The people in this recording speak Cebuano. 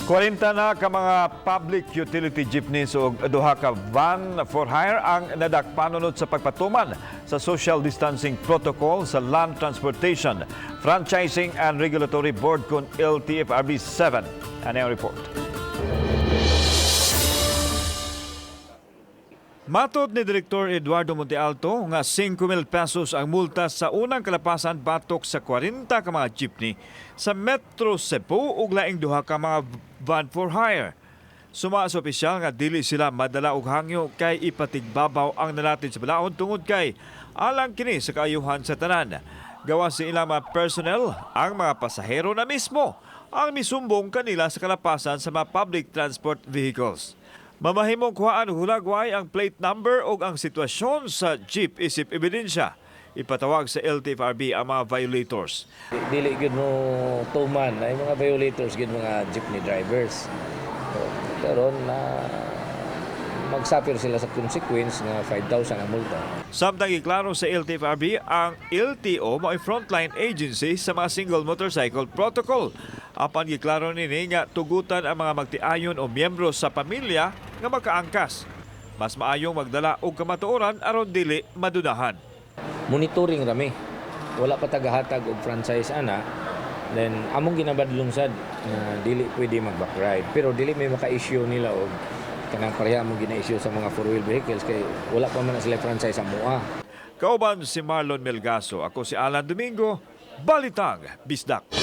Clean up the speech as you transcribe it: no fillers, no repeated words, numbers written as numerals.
40 na ka mga public utility jeepneys ug duha ka van for hire ang nadakpanunod sa pagpatuman sa social distancing protocol sa Land Transportation Franchising and Regulatory Board kon LTFRB 7. Ano ang report? Matod ni Direktor Eduardo Montealto nga 5,000 pesos ang multa sa unang kalapasan batok sa 40 ka mga jeepney sa Metro Cebu ug laing duha ka mga van for hire. Suma sa opisyal nga dili sila madala og hangyo kay ipatigbabaw ang nalatid sa balaod tungod kay alang kini sa kaayuhan sa tanan. Gawas sa ilang mga personnel, ang mga pasahero na mismo ang misumbong kanila sa kalapasan sa mga public transport vehicles. Mamahimong kuhaan og hulagway ang plate number o ang sitwasyon sa jeep isip ebidensya. Ipatawag sa LTFRB ang mga violators. Dili gyud mo tuman ay mga violators gyud mga jeepney drivers. So, karon na magsuffer sila sa consequence nga 5,000 ang multa. Samtang giklaro sa LTFRB, ang LTO mao'y frontline agency sa mga single motorcycle protocol. Apan giklaro nini nga tugutan ang mga magtiayon o miyembro sa pamilya nga makaangkas. Mas maayong magdala og kamatuoran aron dili madudahan. Monitoring rami. Wala pa tagahatag og franchise ana. Then among ginabadlong sad nga dili pwede mag ride. Pero dili may maka-issue nila og kanang pareha among gina-issue sa mga four-wheel vehicles kay wala pa man na sila franchise sa mua. Kauban si Marlon Melgaso, ako si Alan Domingo, Balitang Bisdak.